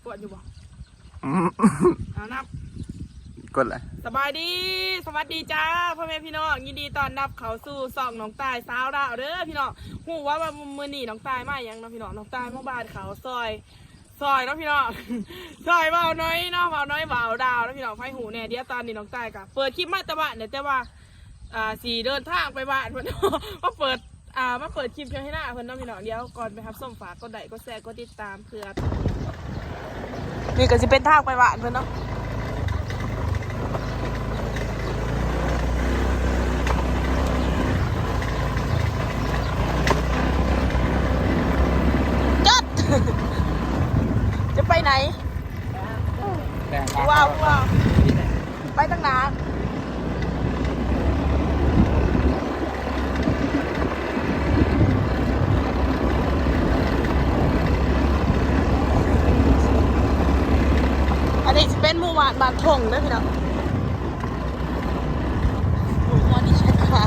ກວດຢູ່ບໍ່? ອືມ ເອົານັບ ກົດລະ. ສະບາຍດີ ສະຫວັດດີຈ້າ ພໍ່ແມ່ພີ່ນ້ອງ ຍິນດີຕ້ອນຮັບເຂົ້າສູ່ຊ່ອງນ້ອງຕ່າຍສາວລາວເດີພີ່ນ້ອງ. ຮູ້ວ່າ ວ່າມື້ນີ້ນ້ອງຕ່າຍມາຫຍັງເນາະພີ່ນ້ອງ? ນ້ອງຕ່າຍມາບາດເຂົ້າ ຊ່ອຍ ຊ່ອຍເນາະພີ່ນ້ອງ ຊ່ອຍບ່າວນ້ອຍເນາະ ບ່າວນ້ອຍບ່າວດາວເນາະພີ່ນ້ອງ. ໃຜຮູ້ແດ່ ດຽວຕອນນີ້ນ້ອງຕ່າຍກະເປີດຄລິບມາແຕ່ບ້ານເດ້ ແຕ່ວ່າ ອ່າ ຊິເດີນທາງໄປບ້ານເພິ່ນ ມາເປີດ ອ່າ ມາເປີດຄລິບຢູ່ໃຫ້ໜ້າເພິ່ນເນາະພີ່ນ້ອງ. ດຽວກ່ອນໄປຮັບຊົມ ຝາກກົດໄລ ກົດແຊ ກົດຕິດຕາມ ເພື່ອ ນີ້ກໍຊິເປັນທາງໄປບ້ານເພິ່ນເນາະ. ຈອດ ຈະໄປໃນ? ວ້າວ ວ້າວ ໄປທາງໜ້າ. ອັນນີ້ຊິເປັນໝູ່ບ້ານ ບ້ານທົ່ງເດີພີ່ນ້ອງ. ໝູ່ບ້ານທີ່ເຮັດຂາຍ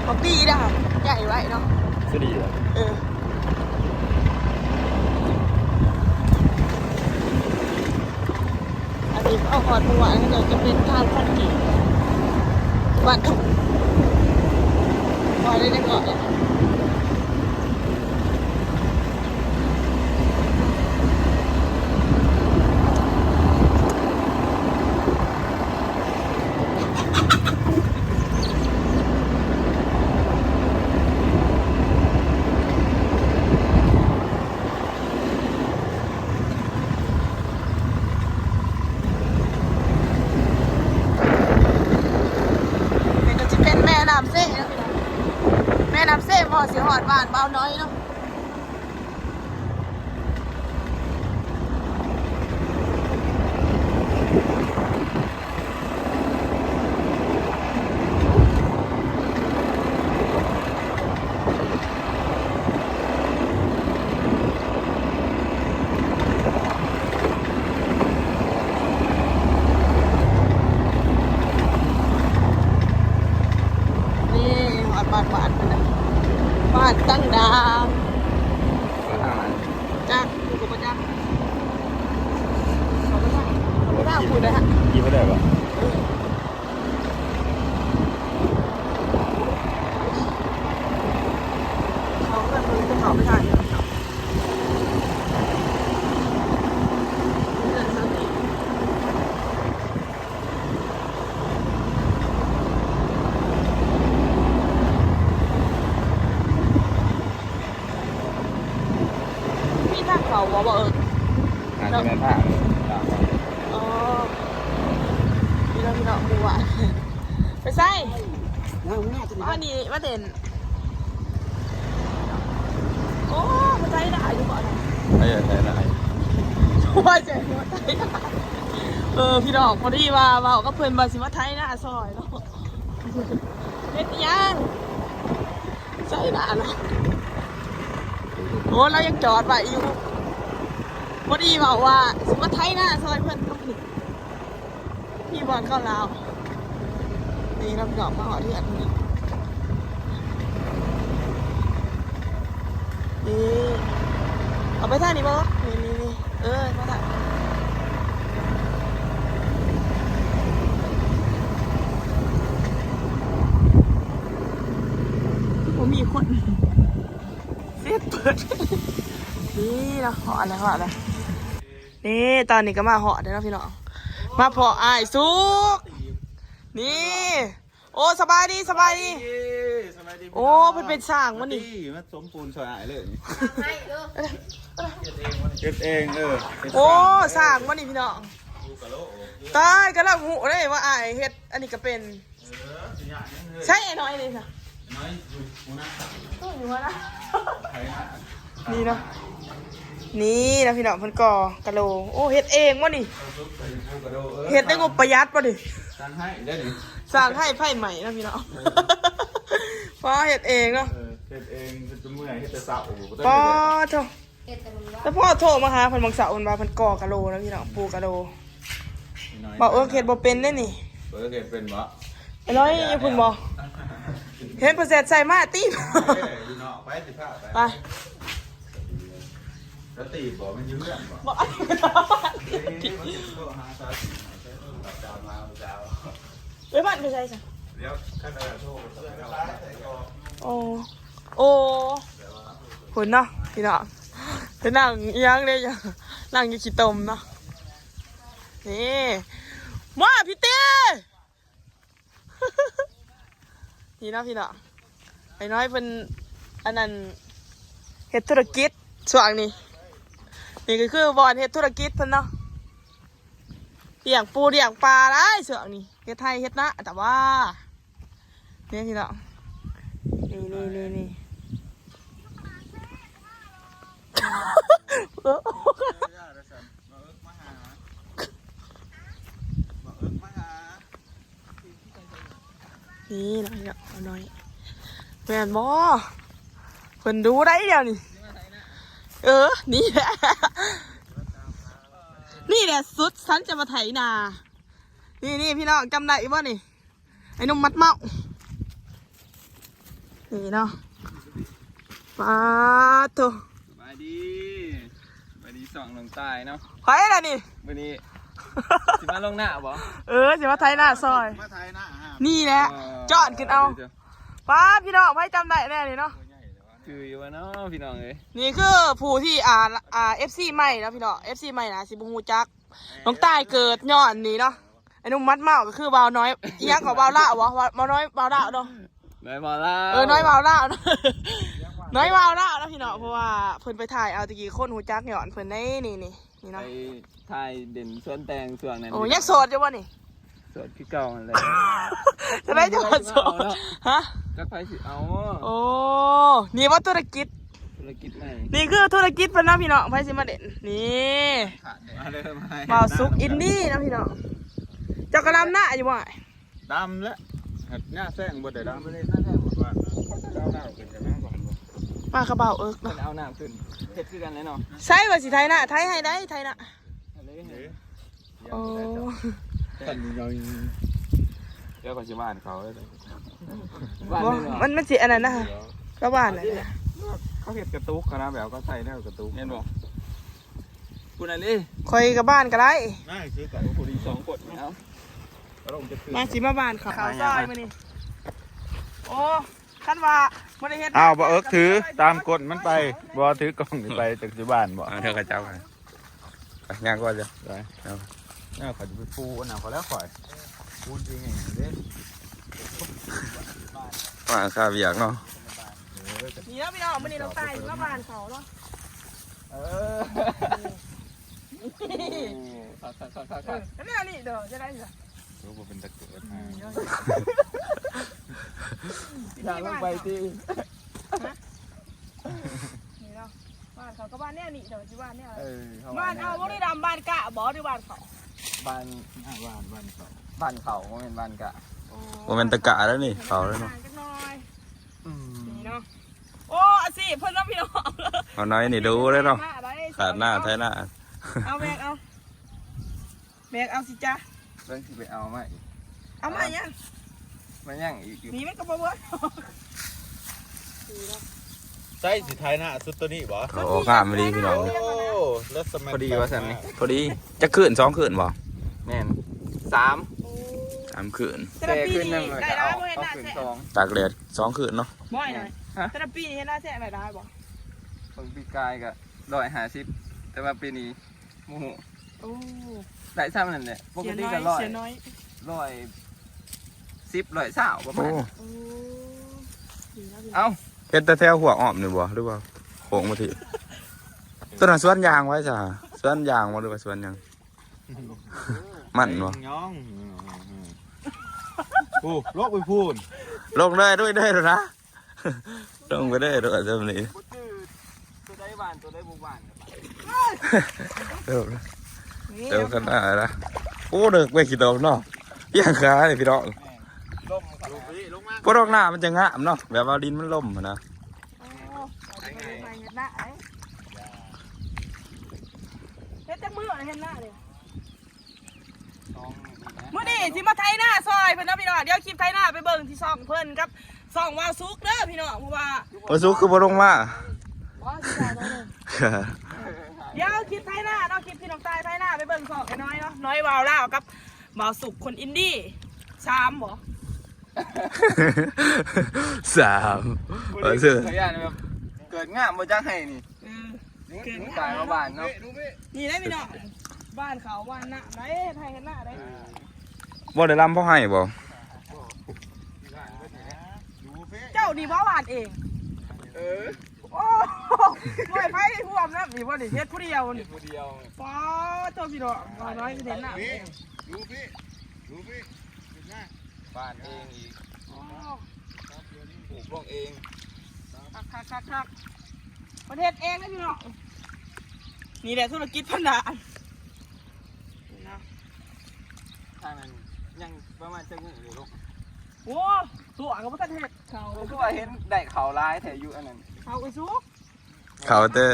ບັກດີດາ ໃຫຍ່ໄວ້ເນາະ ສະດີ ເອີ. ອັນນີ້ເຂົ້າຮອດໝູ່ບ້ານ ກໍຈະເປັນທາງຄອນກຣີດ ບ້ານທຸກ ຮອດໄດ້ເລີຍ. ນີ້ກໍຊິເປັນແມ່ນ້ຳເຊເນາະພີ່ນ້ອງ ແມ່ນ້ຳເຊ ພໍຊິຮອດບ້ານບ່າວນ້ອຍເນາະ. ນີ້ຮອດບ້ານ ບ້ານເພິ່ນນະ ບ້ານຕັ້ງດາວ. ຈັກ ກູກໍບໍ່ຈັກ ບໍ່ຈັກ ບໍ່ຈັກ ບໍ່ຈັກ ປູດເດ້ ຂີ່ບໍ່ໄດ້ບໍ່? ເອີ ເຂົາເອີ້ນ ເຂົາເອີ້ນ ເຂົາໄປຖ່າຍ ເອີ ເອີ ມີທາງເຂົ້າບໍ່? ບໍ່ເອີ້ນ ອາດຈະແມ່ນທາງ ອໍ ພີ່ນ້ອງ ພີ່ນ້ອງ ໝູ່ບ້ານ ໄປໃສ? ມານີ້ມາເຕັ້ນ ໂອ້ ມາໄຖນາຢູ່ບໍ່ນະ? ໄຖ ໄຖນາ ໂອ້ຍ ໃຈຫົວໄຖນາ. ເອີ ພີ່ນ້ອງ ພໍດີວ່າເວົ້າກັບເພິ່ນວ່າຊິມາໄຖນາຊ່ອຍເນາະ. ເຮັດອີ່ຫຍັງ? ໃສ່ໜ້າເນາະ. ໂອ້ ລາວຍັງຈອດໄວ້ຢູ່. ພໍດີເວົ້າວ່າຊິມາໄຖນາຊ່ອຍເພິ່ນ. ມີບ່ອນເຂົ້າລາວ. ນີ້ເນາະ ພີ່ນ້ອງ ມາຮອດເຮືອນນີ້. ນີ້ ເອົາໄປທາງນີ້ບໍ່? ນີ້ ນີ້ ນີ້ ເອີ ມາທາງ ຄືບໍ່ມີຄົນ. ເສຍເປີດ. ນີ້ເນາະ ຮອດແລ້ວ ຮອດແລ້ວ. ນີ້ ຕອນນີ້ກໍມາຮອດແລ້ວເນາະ ພີ່ນ້ອງ. ມາພໍ້ອ້າຍສຸກ. ນີ້ ໂອ້ ສະບາຍດີ ສະບາຍດີ. ໂອ້ ເພິ່ນເປັນຊ່າງບໍ່ນີ້? ມາສົມປູນຊ່ອຍອ້າຍເລີຍນີ້. ເຮັດເອງ ເອີ ເຮັດເອງ. ໂອ້ ຊ່າງບໍ່ນີ້ ພີ່ນ້ອງ? ຕາຍ ກຳລັງຮູ້ເດ້ວ່າອ້າຍເຮັດ ອັນນີ້ກໍເປັນ. ໃຊ້ໄອ້ນ້ອຍເດ້ຊະ. ນ້ອຍຢູ່ຫົວໜ້າ ເອີ ຢູ່ຫົວໜ້າ. ນີ້ເນາະ ນີ້ນະ ພີ່ນ້ອງ ເພິ່ນກໍ່ກະໂຫຼ. ໂອ້ ເຮັດເອງບໍ່ນີ້? ເຮັດໃນງົບປະຢັດບໍ່ນີ້? ສ້າງໃຫ້ເດ້ນີ້ ສ້າງໃຫ້ໄຟໄໝ້ນະ ພີ່ນ້ອງ. ພໍເຮັດເອງເນາະ ເອີ ເຮັດເອງ. ຈົນເມື່ອຍ ເຮັດແຕ່ເຊົ້າ. ປໍໂທ້ ແຕ່ພໍໂທມາຫາເພິ່ນບາງເຊົ້າ ເພິ່ນວ່າເພິ່ນກໍ່ກະໂຫຼນະ ພີ່ນ້ອງ ປູກະໂຫຼ. ບໍ່ເອີ ເຮັດບໍ່ເປັນເດ້ນີ້. ເອີ ເຮັດເປັນບໍ່? ໄອ້ນ້ອຍຢູ່ພຸ້ນບໍ່? ເຫັນເພິ່ນແຊດໃສ່ມາຕິ. ໄປ ໄປ. ສະຕີບບໍ່? ມັນຢູ່ເຮືອນບໍ່? ບໍ່ ເອີ ມັນໂທຫາສາວຕີບ ໃຊ້ໂທລະສັບດາວມາເຈົ້າ. ເອີຍ ບ້ານໄປໃສຊະ? ດຽວ ຄັນເອົາໂທໄປໃສ່ແລ້ວ ໂອ້ ໂອ້ ພຸ້ນເນາະພີ່ນ້ອງ ໄປນັ່ງອີ່ຫຍັງເດ້ ນັ່ງຢູ່ຂີ້ຕົມເນາະ. ນີ້ ມາພີ່ຕີ ນີ້ເນາະພີ່ນ້ອງ ໄອ້ນ້ອຍເພິ່ນ ອັນນັ້ນ ເຮັດທຸລະກິດຊ່ວງນີ້ ນີ້ກໍຄືບ່ອນເຮັດທຸລະກິດເພິ່ນເນາະ ລ້ຽງປູລ້ຽງປາຫຼາຍຊ່ວງນີ້ ເຮັດໄຮ່ເຮັດນາ ແຕ່ວ່າ ນີ້ພີ່ນ້ອງ ນີ້ ນີ້ ນີ້ ນີ້ ນີ້ລະເນາະ ເອົາໜ້ອຍ ແມ່ນບໍ່? ເພິ່ນດູໄດ້ດຽວນີ້ ເອີ ນີ້ແຫຼະ ນີ້ແຫຼະສຸດ ສັນຈະມາໄຖນາ. ນີ້ ນີ້ ພີ່ນ້ອງ ຈຳໄດ້ຢູ່ບໍ່ນີ້? ໄອ້ໜຸ່ມມັດເມົາ ນີ້ເນາະ ປາດໂທ້ ສະບາຍດີ ສະບາຍດີ ຊ່ອງນ້ອງຕາຍເນາະ ໃຜລະນີ້? ມື້ນີ້ຊິມາລົງນາບໍ່? ເອີ ຊິມາໄຖນາຊ່ອຍ ມາໄຖນາ ນີ້ແຫຼະ ເອີ ຈອດຂຶ້ນເອົາ ເອີ ປາດ ພີ່ນ້ອງ ໃຜຈຳໄດ້ແດ່ນີ້ເນາະ? ຄືຢູ່ວ່າເນາະ ພີ່ນ້ອງເອີຍ ນີ້ຄືຜູ້ທີ່ ອ່າ ອ່າ ເອັຟຊີ ໃໝ່ເນາະ ພີ່ນ້ອງ ເອັຟຊີ ໃໝ່ນະ ຊິບໍ່ຮູ້ຈັກ ນ້ອງຕາຍເກີດຍ້ອນນີ້ເນາະ ໄອ້ໜຸ່ມມັດເມົາກໍຄືບ່າວນ້ອຍ ອີ່ຫຍັງກໍບ່າວລາວບໍ່? ບ່າວນ້ອຍບ່າວລາວເນາະ ນ້ອຍບ່າວລາວ ເອີ ນ້ອຍບ່າວລາວເນາະ ນ້ອຍບ່າວລາວເນາະ ພີ່ນ້ອງ ເພາະວ່າເພິ່ນໄປຖ່າຍເອົາແຕ່ກີ້ ຄົນຮູ້ຈັກຍ້ອນເພິ່ນເດ້ ນີ້ ນີ້ ນີ້ເນາະ ໄປຖ່າຍເດັ່ນຊວນແຕ່ງຊ່ວງນັ້ນ ໂອ້ ຍັງໂສດຢູ່ບໍ່ນີ້? ໂສດຄືເກົ່າຫັ້ນແຫຼະ ຈະໄດ້ຈະໂສດ ຮະ ຈັກໃຜຊິເອົາ ໂອ້ ນີ້ວ່າທຸລະກິດ ທຸລະກິດໃໝ່ ນີ້ຄືທຸລະກິດເພິ່ນເນາະ ພີ່ນ້ອງ ໃຜຊິມາເດັ່ນ ນີ້ ມາເດີ ມາ ບ່າວສຸກອິນດີເນາະ ພີ່ນ້ອງ ເຈົ້າກໍດຳນາຢູ່ບໍ່? ດຳແຫຼະ ຫາກຫຍ້າແຊງບໍ່ໄດ້ດຳ ມາກັບບ່າວເອິກເນາະ ເອົານ້ຳຂຶ້ນ ເຮັດຄືກັນແຫຼະເນາະ ໃສ່ວ່າຊິໄຖນາ ໄຖໃຫ້ໄດ້ ໄຖນາ ໂອ້ ຄັນນີ້ເຮົາ ດຽວຂ້ອຍຊິຫວ່ານເຂົາ ຫວ່ານ ບໍ່ ແມ່ນບໍ່ ມັນ ມັນຊິອັນນັ້ນນະ ລະຫວ່ານນະ ເຂົາເຮັດກະຕຸກຫັ້ນນະ ແບບເຂົາໃສ່ແນວກະຕຸກ ແມ່ນບໍ່? ຜູ້ນັ້ນເດ້ ຂ້ອຍກັບບ້ານກໍໄດ້ ມາຄືກັນ ຜູ້ນີ້ສອງຄົນ ເອົາ ມາຊິມາບ້ານເຂົາ ເຂົ້າຊອຍມື້ນີ້ ໂອ້ ຄັນວ່າບໍ່ໄດ້ເຮັດ ອ້າວ ບໍ່ເອິກຖືຕາມກົ້ນມັນໄປ ບໍ່ຖືກ້ອງນີ້ໄປ ຈັກຊິບ້ານບໍ່ ເອົາ ເດີ ເຂົາເຈົ້າ ໄປ ຍ່າງກ່ອນເດີ ໄປ ເອົາ ເອົາ ຂ້ອຍຊິໄປປູອັນນັ້ນ ຂ້ອຍແລ້ວຂ້ອຍ ປູນຊິແຫ້ງເດ້ ວ່າຄ່າວຽກເນາະ ເອີ ນີ້ເນາະ ພີ່ນ້ອງ ມື້ນີ້ນ້ອງຕາຍຊິມາບ້ານເຂົາເນາະ ເອີ ຄັກໆໆໆ ເອີ ແນວນີ້ເດີ ຈະໄດ້ ໂອ້ ບໍ່ເປັນຕາເກີດ ອືມ ທາງລົງໄປຕິ ຮະ ນີ້ເນາະ ບ້ານເຂົາກໍບ້ານແນວນີ້ເດີ ຊິບ້ານແນວ ເອີ ບ້ານເຮົາບໍ່ໄດ້ດຳ ບ້ານກະບໍ່ ຫຼືບ້ານເຂົາ ບ້ານ ບ້ານ ບ້ານເຂົາ ບ້ານເຂົາ ບໍ່ແມ່ນບ້ານກະ ໂອ້ ບໍ່ແມ່ນຕາກະແລ້ວນີ້ ເຂົາແລ້ວເນາະ ຈັກໜ້ອຍ ອືມ ນີ້ເນາະ ໂອ້ ອາຊີບເພິ່ນເນາະ ພີ່ນ້ອງ ເອົາໜ້ອຍນີ້ດູເດ້ເນາະ ຂາດໜ້າໄຖໜ້າ ເອົາແບກເອົາ ແບກເອົາຊິຈ້າ ເບິ່ງຊິໄປເອົາມາອີກ ເອົາມາຫຍັງ ມາຫຍັງອີກຢູ່ ນີ້ມັນກໍບໍ່ເບິດ ໃສ່ຊິໄຖນາສຸດໂຕນີ້ບໍ່ ໂອ້ ງາມອີ່ຫຼີພີ່ນ້ອງ ໂອ້ ລັກສະມັນ ພໍດີວ່າຊັ້ນນີ້ ພໍດີ ຈັກຄືນ ສອງຄືນບໍ່ ແມ່ນ ສາມ ສາມຄືນ ແຕ່ລະປີນີ້ໄດ້ຫຼາຍບໍ່ ເຮັດນາແຊະ ຕາກແດດສອງຄືນເນາະ ບໍ່ ແຕ່ລະປີນີ້ເຮັດນາແຊະໄດ້ຫຼາຍບໍ່ ເບິ່ງປີກາຍກໍຮ້ອຍຫ້າສິບ ແຕ່ວ່າປີນີ້ ໂອ້ໂຫ ໂອ້ ໄດ້ຊ່ຳນັ້ນແຫຼະ ປົກກະຕິກໍຮ້ອຍ ຮ້ອຍສິບ ຮ້ອຍຊາວປະມານ ໂອ້ ເອົ້າ ເຮັດແຕ່ແຖວຫ້ວຍອ້ອມນີ້ບໍ່ ຫຼືວ່າໂຄ້ງມາທີ່ ຕົວນັ້ນສວນຢາງໄວ້ຊະ ສວນຢາງບໍ່ ຫຼືວ່າສວນຫຍັງ ມັນບໍ່ ໂອ້ ລົງໄປພຸ້ນ ລົງເລີຍ ລຸຍເລີຍນະ. ລົງໄປເດີໂດດຊ່ຳນີ້ ບໍ່ຈື່ຕົວໃດຫວານຕົວໃດບໍ່ຫວານ ເດີ ເດີຂະໜາດນະ ໂອ້ ເດີກເວີຍ ຂີ້ຕົມເນາະ ປຽງຂາເລີຍພີ່ນ້ອງ ລົມ ບໍ່ ດອກໜ້າມັນຈະງາມເນາະ ແບບວ່າດິນມັນລົມຫັ້ນນະ ໂອ້ ເຮັດຈັກມື້ເຮັດນານີ້ ມື້ນີ້ຊິມາໄຖນາຊ່ອຍເພິ່ນເນາະພີ່ນ້ອງ ດຽວຄລິບໄຖນາໄປເບິ່ງທີ່ຊ່ອງເພິ່ນກັບຊ່ອງວາວສຸກເດີພີ່ນ້ອງ ເພາະວ່າ ວາວສຸກຄືບໍ່ລົງມາ ບໍ່ ຊິໄປແລ້ວເດີ ເອີ ດຽວຄລິບໄຖນາເນາະ ຄລິບທີ່ນ້ອງຕາຍໄຖນາ ໄປເບິ່ງຊ່ອງໄອ້ນ້ອຍເນາະ ນ້ອຍວາວລາວກັບບ່າວສຸກຄົນອິນດີ ສາມບໍ? ສາມ ບໍ່ໄດ້ ເອີ ເກີດ ເກີດງາມບໍ່ຈັກໃຫ້ນີ້ ເອີ ເກີດງາມ ກາຍມາບ້ານເນາະ ນີ້ໄດ໋ພີ່ນ້ອງ ບ້ານເຂົາບ້ານນາໄດ໋ ເຮັດໄຮ່ເຮັດນາໄດ໋ ບໍ່ໄດ້ລຳພໍໃຫ້ບໍ? ເຈົ້ານີ້ບໍ່ຫວ່ານເອງ? ເອີ ໂອ້ ຫ້ວຍ ໃຜຮ່ວມນຳນີ້ບໍ່ນີ້ ເຮັດຜູ້ດຽວນີ້ ເຮັດຜູ້ດຽວ ປ້າໂທ້ ພີ່ນ້ອງ ບ່າວນ້ອຍເຮັດນາ ດູພີ້ ດູພີ້ ເຮັດນາ ຫວ່ານເອງອີກ ໂອ້ ປູກລົງເອງ ຄັກໆໆໆ ເພິ່ນເຮັດເອງເດ້ພີ່ນ້ອງ ນີ້ແຫຼະທຸລະກິດພັນດາ ນີ້ນະ ທາງນັ້ນຍັງປະມານຈັກມື້ຢູ່ລູກ? ໂອ້ ຕົວກໍບໍ່ທັນເຮັດເຂົາ ຄືວ່າເຫັນໄດ້ເຂົ້າຫຼາຍແທ້ຢູ່ອັນນັ້ນ ເຂົາໄອ້ສຸກ ເຂົາແຕ່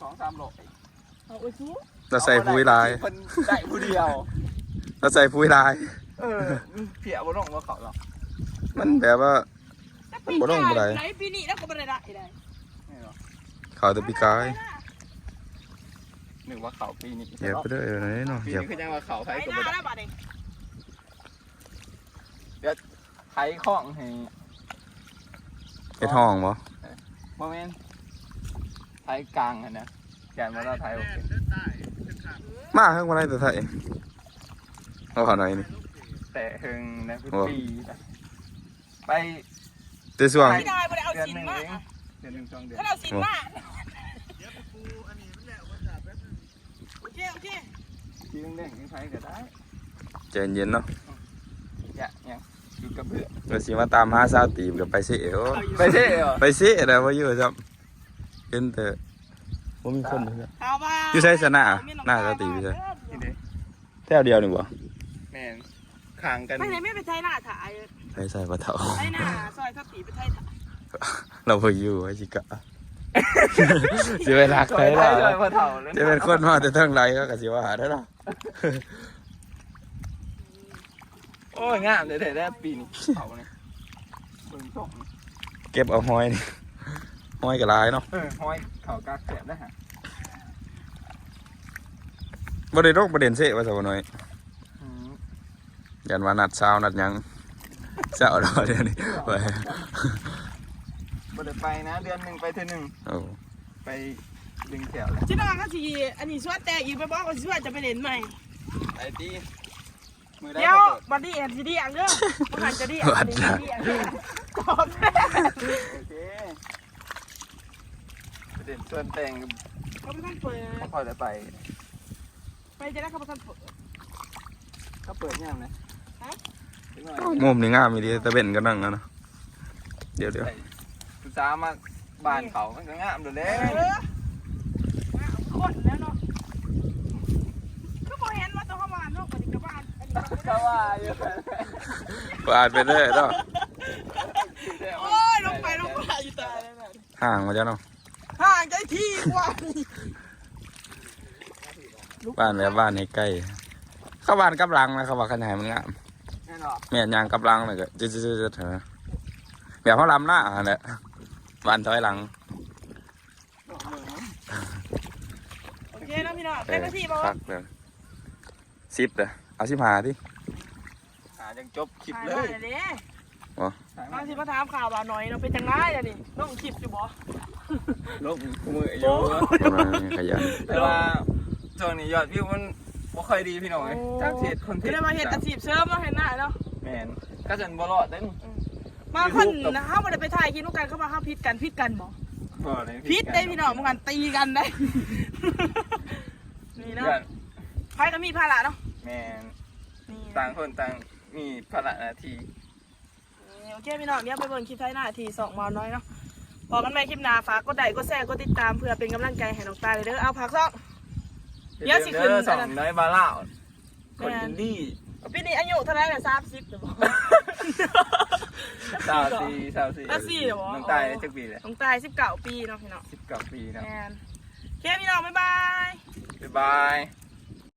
ສອງສາມໂລ ເຂົາໄອ້ສຸກ ລາວໃສ່ປຸ໋ຍຫຼາຍ ເພິ່ນໄດ້ຜູ້ດຽວ ລາວໃສ່ປຸ໋ຍຫຼາຍ ເອີ ເພຍບໍ່ລົງບໍ່ເຂົ້າດອກ ມັນແບບວ່າ ມັນບໍ່ລົງບໍ່ໄດ້ ປີນີ້ລາວກໍບໍ່ໄດ້ໄດ້ ເຂົ້າແຕ່ປີກາຍ ນຶກວ່າເຂົ້າປີນີ້ ຢຽບໄປເດີເນາະ ປີນີ້ຄືຈັ່ງວ່າເຂົ້າໃຜກໍບໍ່ໄດ້ ດຽວໄຖຄອງໃຫ້ ເຮັດຮ່ອງບໍ່? ບໍ່ແມ່ນ ໄຖກາງຫັ້ນນະ ຢ້ານວ່າລາວໄຖບໍ່ເກັ່ງ ມາເຮິງບໍ່ໄດ້ແຕ່ໄຖ ເອົາເຂົ້າໜ້ອຍນີ້ ແຕ່ເຮິງນະ ເປັນປີນະ ໄປ ແຕ່ຊ່ວງ ໄປ ເດືອນໜຶ່ງເອງ ເດືອນໜຶ່ງສອງເດືອນ ຄັນເອົາສິນມາ ໂອເຄ ໂອເຄ ສີແດງໆ ໃຜກໍໄດ້ ໃຈເຢັນເນາະ ຢາກຫຍັງ ຢູ່ກັບເພື່ອນ ວ່າຊິມາຕາມຫາສາວຕີບກໍໄປເຊ ໂອ້ ໄປເຊເຫາະ ໄປເຊແລ້ວບໍ່ຢູ່ຊ້ຳ ເຫັນແຕ່ບໍ່ມີຄົນ ຢູ່ໃສຊະ ໜ້າສາວຕີບຢູ່ໃສ? ນີ້ເດ້ ແຖວດຽວນີ້ບໍ່? ແມ່ນ ຂ້າງກັນ ໄປໃສແມ່ ໄປໄຖນາຖ້າ ໄປໃສພໍ່ເຖົ້າ ໄຖນາ ຊ່ອຍສາວຕີບໄປໄຖນາ ລາວບໍ່ຢູ່ ໃຜຊິກະ ຊິໄປລັກໃຜລາວ ຊ່ອຍພໍ່ເຖົ້າ ຊິເປັນຄົນມາແຕ່ທາງໃດ ເຂົາກໍຊິວ່າເດີລາວ ໂອ້ຍ ງາມແທ້ໆ ແລ້ວປີນີ້ເຂົ້ານີ້ ເບິ່ງຊ່ອງນີ້ ເກັບເອົາຫອຍນີ້ ຫອຍກໍຫຼາຍເນາະ ເອີ ຫອຍເຂົ້າກັກແຊບເດ້ຫະ ບໍ່ໄດ້ລົງໄປຫຼິ້ນເຊວ່າຊະ ບໍ່ນ້ອຍ ອືມ ຢ້ານວ່ານັດສາວນັດຫຍັງ ເຊົາແລ້ວດຽວນີ້ ບໍ່ໄດ້ໄປນະ ເດືອນໜຶ່ງໄປເທື່ອໜຶ່ງ ໂອ້ ໄປດຶງແຂ້ວແລ້ວ ຊິນ້ອງກໍຊິ ອັນນີ້ຊວນແຕ່ງອີກ ໄປບອກວ່າຊິຊວນຈະໄປຫຼິ້ນໃໝ່ ໄປຕິ ມື້ໃດ ດຽວ ກໍເປີດ ບັດນີ້ແອນຊິດຽງເດີ ບໍ່ທັນຈະດຽງ ບັດນີ້ດຽງເດີ ໂອເຄ ໄປຫຼິ້ນຊວນແຕ່ງ ກໍບໍ່ທັນເປີດ ບໍ່ຄ່ອຍໄດ້ໄປ ໄປຈັ່ງໃດກໍບໍ່ທັນເປີດ ກໍເປີດຍາມໃດ ຮະ ເດັກນ້ອຍ ໂອ້ ມຸມນີ້ງາມອີ່ຫຼີ ຕາເວັນກໍນັ່ງຫັ້ນນະ ດຽວໆ ໄປຜູ້ສາວມາບ້ານເຂົາ ມັນກໍງາມໂລດແຫຼະ ເອີ ງາມຄົນແລ້ວເນາະ ຄືບໍ່ເຫັນວ່າຕ້ອງເຂົ້າບ້ານເນາະ ບັດນີ້ກໍບ້ານ ອັນນີ້ກໍບໍ່ໄດ້ ກໍວ່າຢູ່ ວ່າໄປເລີຍເນາະ ໂອ້ຍ ລົງໄປລົງມາຢູ່ຕາຍແລ້ວ ຫ່າງວ່າຊັ້ນເນາະ ຫ່າງໃຈທີ່ກວ່າ ບ້ານແບບບ້ານໃຫ້ໃກ້ ເຂົາບ້ານກັບຫຼັງນະ ເຂົາວ່າຄັນຢາກໃຫ້ມັນງາມ ແມ່ນບໍ່? ແມ່ນ ຍ່າງກັບຫຼັງແລ້ວກໍຈຶດໆໆ ຫັ້ນນະ ແບບເຮົາລຳນາຫັ້ນແຫຼະ ບ້ານຖອຍຫຼັງ ໂອເຄເນາະພີ່ນ້ອງ ເອີ ເປັນນາທີບໍ່? ຄັກເດີ ສິບເດີ ເອົາສິບຫ້າຕິ ຫາຈັ່ງຈົບຄລິບເລີຍ ຫາໄດ້ເດ້ ບໍ່ ເຮົາຊິມາຖາມຂ່າວບ່າວນ້ອຍເນາະ ເປັນຈັ່ງໃດລະນີ້ ລົງຄລິບຢູ່ບໍ່? ລົງມື້ຢູ່ ໂອ້ຍ ຂະຫຍັນ ແຕ່ວ່າຊ່ວງນີ້ຍອດວິວມັນບໍ່ຄ່ອຍດີພີ່ນ້ອງເອີຍ ໂອ້ ຈັກຊິເຮັດຄອນເທັນ ກໍເລີຍວ່າເຮັດອາຊີບເສີມເນາະ ເຮັດນາເນາະ ແມ່ນ ຄັນຊັ້ນບໍ່ລອດເດ້ ອືມ ບາງຄົນເຮົາບໍ່ໄດ້ໄປຖ່າຍຄລິບນຳກັນ ເຂົາວ່າເຮົາຜິດກັນ ຜິດກັນບໍ່? ບໍ່ໄດ້ຜິດເດ້ພີ່ນ້ອງ ບາງອັນຕີກັນເດ້ ນີ້ເນາະ ໃຜກໍມີພາລະເນາະ ແມ່ນ ນີ້ ຕ່າງຄົນຕ່າງມີພາລະໜ້າທີ່ ນີ້ ໂອເຄພີ່ນ້ອງ ດຽວໄປເບິ່ງຄລິບໄຖນາທີ່ຊ່ອງບ່າວນ້ອຍເນາະ ພໍ້ກັນໃໝ່ຄລິບໜ້າ ຝາກກົດໄລກົດແຊ ກົດຕິດຕາມ ເພື່ອເປັນກຳລັງໃຈໃຫ້ນ້ອງຕາຍເດີ ເອົາ ຝາກຊ່ອງ ດຽວຊິຂຶ້ນ ຊ່ອງນ້ອຍບາລາວ ຄົນອິນດີ ປີນີ້ອາຍຸເທົ່າໃດລະ? ສາມສິບແລ້ວບໍ່? ຊາວສີ່ ຊາວສີ່ ຊາວສີ່ແລ້ວບໍ່? ນ້ອງຕາຍຈັກປີແລ້ວ? ນ້ອງຕາຍສິບເກົ້າປີເນາະພີ່ນ້ອງ ສິບເກົ້າປີເນາະ ແມ່ນ ໂອເຄພີ່ນ້ອງ ບາຍບາຍ ບາຍບາຍ.